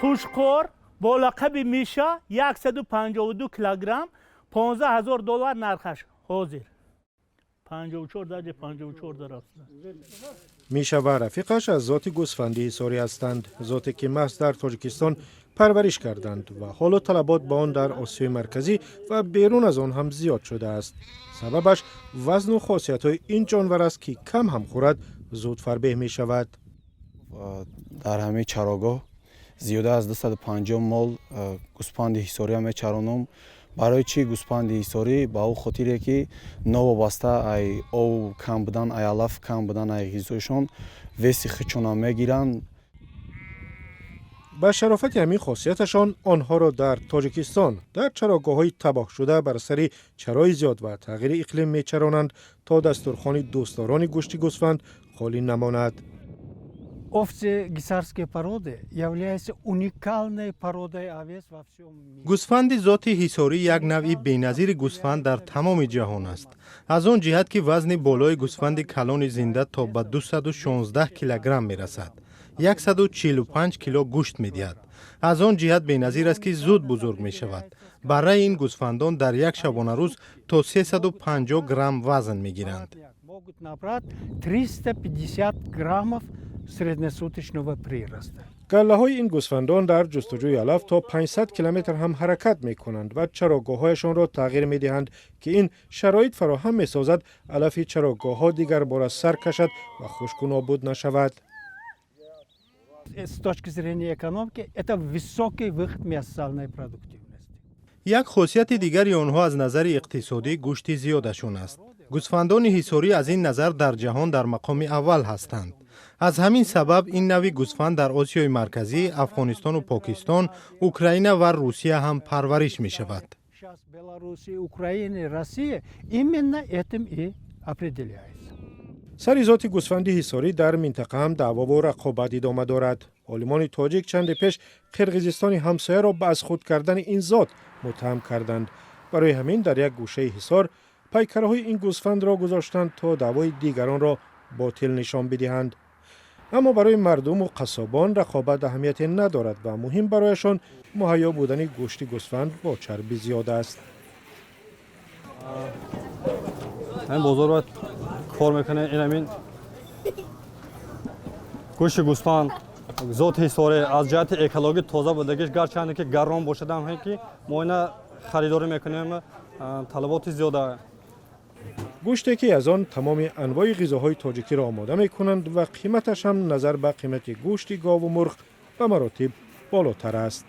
Қӯчқор бо лақаби Миша, 152 килограмм, 15 ҳазор доллар нархаш ҳозир. 54 даҷа 54 дарафт. Миша ва рафиқаш аз зоти гӯсфанди ҳисорӣ ҳастанд, зоте ки маҳз дар Тоҷикистон парвариш карданд ва ҳоло талабот ба он дар Осиёи Марказӣ ва берун аз он ҳам зиёд шудааст. Сабабаш вазну хосиятҳои ин ҷонвар аст, ки кам ҳам хӯрад, зуд фарбеҳ мешавад. Дар ҳамаи чарогоҳ зиёда аз 250 мол гӯспанди ҳисориам мечаронам. Барои чӣ гӯспанди ҳисорӣ? Ба ӯ хотире, ки новобаста ай ов кам будан, ай алаф кам будан, ай ғизоишон, веси худшонам мегиранд. Ба шарофати ҳамин хосияташон онҳоро дар Тоҷикистон дар чарогоҳҳои табоҳшуда бар сари чарои зиёд ва тағйири иқлим мечаронанд, то дастурхони дӯстдорони гӯшти гӯсфанд холӣ намонад. Овцы гиссарской породы являются уникальной породой овец во всем мире. Гӯсфанди зоти ҳисорӣ як навъи беназири гӯсфанд дар тамоми ҷаҳон аст, аз он ҷиҳат, ки вазни болои гӯсфанди калони зинда то ба 216 килограмм мерасад, 145 кило гӯшт медиҳад. Аз он ҷиҳат беназир аст, ки зуд бузург мешавад. Барраи ин гӯсфандон дар як шабонарӯз то 350 грамм вазн мегиранд. Могут набрать 350 граммов среднесуточного прироста. Галлаҳои ин гӯсфандон дар ҷустуҷӯи алаф то 500 километр ҳам ҳаракат мекунанд ва чарогоҳҳояшонро тағйир медиҳанд, ки ин шароит фароҳам месозад, алафи чарогоҳҳо дигарбора сар кашад ва хушку нобуд нашавад. С точки зрения экономики, это высокий выход мясосальной продуктивности. Як хосияти дигари онҳо аз назари иқтисодӣ гӯшти зиёдашон аст. Гӯсфандони ҳисорӣ аз ин назар дар ҷаҳон дар мақоми аввал ҳастанд. Аз ҳамин сабаб ин навъи гӯсфанд дар Осиёи Марказӣ, Афғонистону Покистон, Украина ва Русия ҳам парвариш мешавад. Сейчас Беларуси, Украины, Россия именно этим и определяется. Сари зоти гӯсфанди ҳисорӣ дар минтақа ҳам даъвову рақобат идома дорад. Олимони тоҷик чанде пеш Қирғизистони ҳамсояро ба аз худ кардани ин зот муттаҳам карданд. Барои ҳамин дар як гӯшаи ҳисор пайкараҳои ин гӯсфандро гузоштанд, то даъвои дигаронро ботил нишон бидиҳанд. Аммо барои мардуму қассобон рақобат аҳамияте надорад ва муҳим барояшон муҳайё будани гӯшти гӯсфанд бо чарби зиёд аст. Ҳамин бозор бояд кор мекунем. Ин ҳамин гӯшти гӯсфанд зоти ҳисорӣ аз ҷиҳати экологӣ тоза будагиш, гарчанде ки гарон бошадам, ки мо ина харидорӣ мекунем, талаботи зиёда. Гӯште, ки аз он тамоми анвои ғизоҳои тоҷикиро омода мекунанд ва қиматаш ҳам назар ба қимати гӯшти гову мурғ ба маротиб болотар аст.